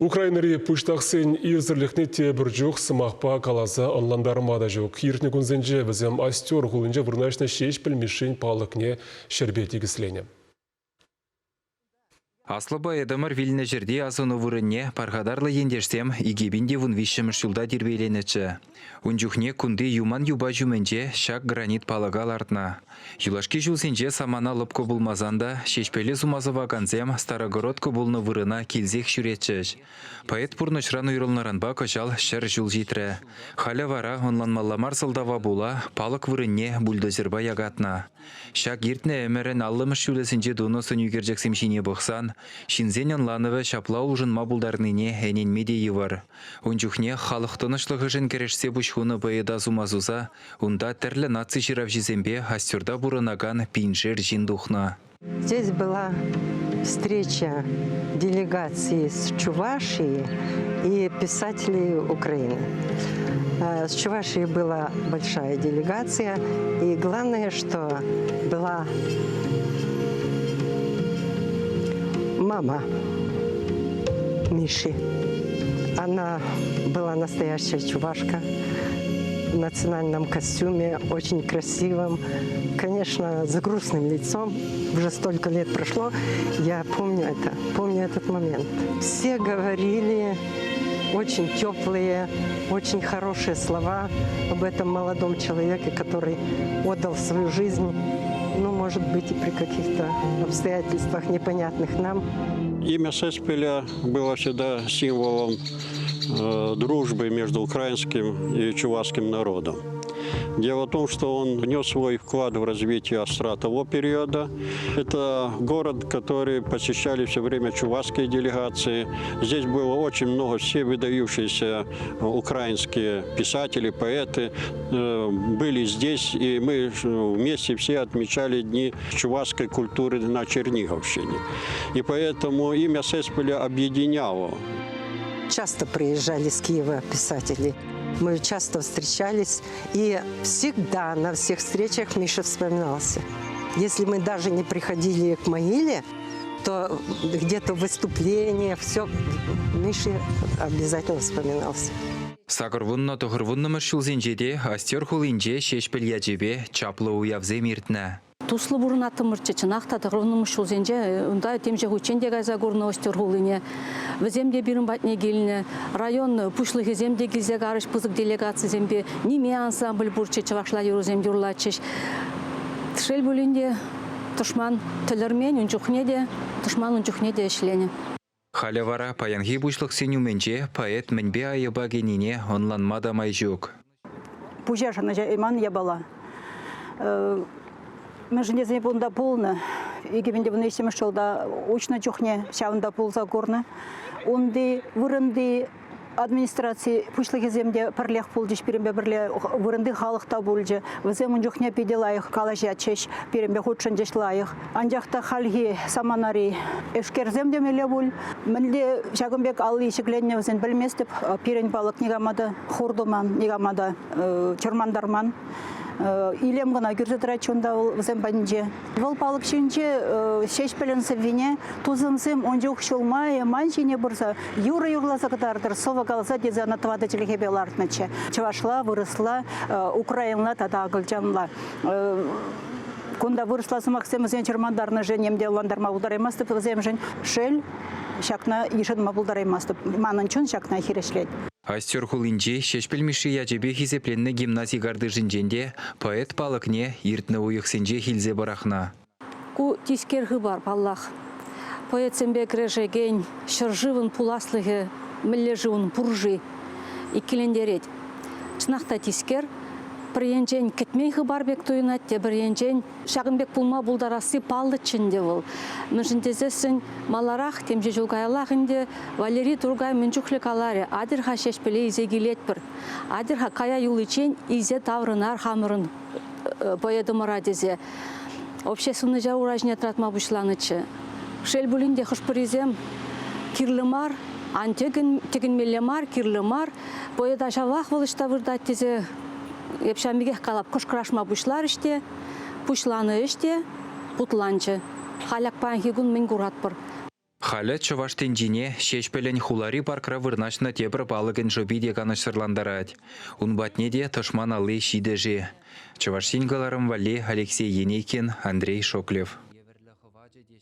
Украинӑри пуҫтахсен ирсӗрлӗхне тепӗр чух сӑмахпа каласа ӑнлантарма та ҫук. Иртнӗ кунсенче вӗсем Остер хулинче вырнаҫнӑ Ҫеҫпӗл Мишшин палӑкне ҫӗрпе тикӗсленӗ. Аслӑ поэтӑмӑр вилнӗ ҫӗрти асӑну вырӑнне пархатарлӑ ентешсем 2013-мӗш ҫулта тирпейленӗччӗ. Ун чухне кунти юман юпа ҫумӗнче ҫак гранит палӑка лартнӑ. Юлашки ҫулсенче самана лӑпкӑ пулмасан та Ҫеҫпӗле сума сӑвакансем Старогородка пулнӑ вырӑна килсех ҫӳретчӗҫ. Поэт пурнӑҫран уйрӑлнӑранпа кӑҫал 100 ҫул ҫитрӗ. Халӗ вара ӑнланмалла мар сӑлтава пула палӑк вырӑнне бульдозерпа якатнӑ. Ҫак иртнӗ ӗмӗрӗн 50-мӗш ҫулӗсенче тунӑ сӑнӳкерчӗксем ҫине пӑхсан ҫынсен ӑнланӑвӗ ҫапла улшӑнма пултарнине ӗненме те йывӑр. Ун чухне халӑх тӑнӑҫлӑхӗшӗн кӗрешсе пуҫ хунӑ поэта сума суса унта тӗрлӗ наци ҫыравҫисемпе Остёрта пурӑнакан пиншер ҫын тухнӑ. Здесь была встреча делегации с Чувашии и писателей Украины. С Чувашии была большая делегация, и главное, что была мама Миши. Она была настоящая чувашка в национальном костюме, очень красивом, конечно, с грустным лицом. Уже столько лет прошло, я помню это, помню этот момент. Все говорили очень теплые, очень хорошие слова об этом молодом человеке, который отдал свою жизнь, ну, может быть, и при каких-то обстоятельствах, непонятных нам. Имя Сеспеля было всегда символом дружбы между украинским и чувашским народом. Дело в том, что он внес свой вклад в развитие Остра того периода. Это город, который посещали все время чувашские делегации. Здесь было очень много все выдающиеся украинские писатели, поэты были здесь, и мы вместе все отмечали дни чувашской культуры на Черниговщине. И поэтому имя Сеспеля объединяло. Часто приезжали с Киева писатели. Мы часто встречались, и всегда на всех встречах Миша вспоминался. Если мы даже не приходили к могиле, то где-то выступление, все, Миша обязательно вспоминался. 89-мӗш ҫулсенче те Остер хулинче Ҫеҫпӗл ячӗпе чаплӑ уявсем иртнӗ. Туслӑ пурӑнаттӑмӑрччӗ, чӑнах та тӑхӑрвуннӑмӗш ҫулсенче унта темиҫе хутчен те кайса курнӑ Остер хулине. Вӗсем те пирӗн патне килнӗ. Район пуҫлӑхӗсем те килсе карӗҫ пысӑк делегацисемпе. Ниме ансамбль пурччӗ, чӑвашла юрӑсем юрлатчӗҫ. Шел пулин те, тӑшман тӗлӗрмен ун чухне те, тӑшман ун чухне те ӗҫленӗ. Халӗ вара паянхи пуҫлӑхсен умӗнче поэт мӗнпе айӑпа кӗнине ӑнланма та май ҫук. Пуҫа шанӑҫайман япала. Мӗншӗн тесен унта пулнӑ. 2013 ҫулта уҫнӑ чухне ҫавӑнта пулса курнӑ. Унти вырӑнти администраци пуҫлӑхӗсем те пӗрлех пулчӗҫ пирӗнпе пӗрле, вырӑнти халӑх та пулчӗ. Вӗсем ун чухне питӗ лайӑх калаҫатчӗҫ, пирӗнпе хутшӑнчӗҫ лайӑх. Анчах та хальхи саманари эшкерсем темелле пуль. Мӗнле ҫакӑн пек алли ҫӗкленнӗ вӗсен пӗлместӗп. Пирӗн палӑк никама та хур туман, никама та чӑрмантарман. Илем кӑна кӳрсе тӑрать унта вӑл вӗсем патӗнче. Вӑл палӑк ҫинче Ҫеҫпӗлӗн сӑввине тусӑмсем ун чух ҫул май ман ҫине пырса юрӑ юрласа кӑтартӑр, сӑвӑ каласа тесе ӑна тӑватӑ чӗлхепе лартнӑччӗ. Чӑвашла, вырӑсла, украинла тата акӑлчанла. Кунта вырӑсла сӑмахсем вӗсене чӑрмантарнӑшӑн ним те ӑнлантарма пултараймастӑп вӗсемшӗн. Шел, ҫакна йышӑнма пултараймастӑп. Манӑн чун ҫакна хирӗҫлет. Остер хулинчи Ҫеҫпӗл Мишши ячӗпе хисепленнӗ гимнази картишӗнчен те поэт палӑкне иртнӗ уйӑхсенчех илсе пӑрахнӑ. Ку тискер хыпар, паллах. Поэтсемпе кӗрешекен ҫӗршывӑн пуласлӑхӗ мӗнле-ши ун пур-ши? Иккӗлентерет. Чӑнах та тискер. Пӗр енчен кӗтмен хыпар пек туйӑнать, тепӗр енчен ҫакӑн пек пулма пултарасси паллӑччӗ ӗнтӗ вӑл. Мӗншӗн тесессӗн маларах, темиҫе ҫул каяллах ӗнтӗ, Валери Туркай мӗн чухлӗ каларӗ, атьӑр-ха Ҫеҫпӗле илсе килетпӗр, атьӑр-ха кая юличчен илсе таврӑнар хамӑрӑн поэтӑмӑра тесе общественноҫа ура ҫине тӑратма пуҫланӑччӗ. Шел пулин те хӑш-пӗрисем кирлӗ мар, ан тӗкӗнмелле мар, кирлӗ мар, поэта ҫавах вӑл ӑҫта выртать тесе эп ҫавӑн пекех калап, кӑшкӑрашма пуҫларӗҫ те, пуҫланӑ ӗҫ те путланчӗ. Халь ак паянхи кун мӗн куратпӑр? Халӗ чӑваш тӗнчине Ҫеҫпӗлӗн хулари паркра вырнаҫнӑ тепӗр палӑкӗн шӑпи те канӑҫсӑрлантарать. Ун патне те тӑшман алли ҫитӗ-ши? Чӑваш Ен кӑларӑм валли Алексей Енейкин, Андрей Шоклев.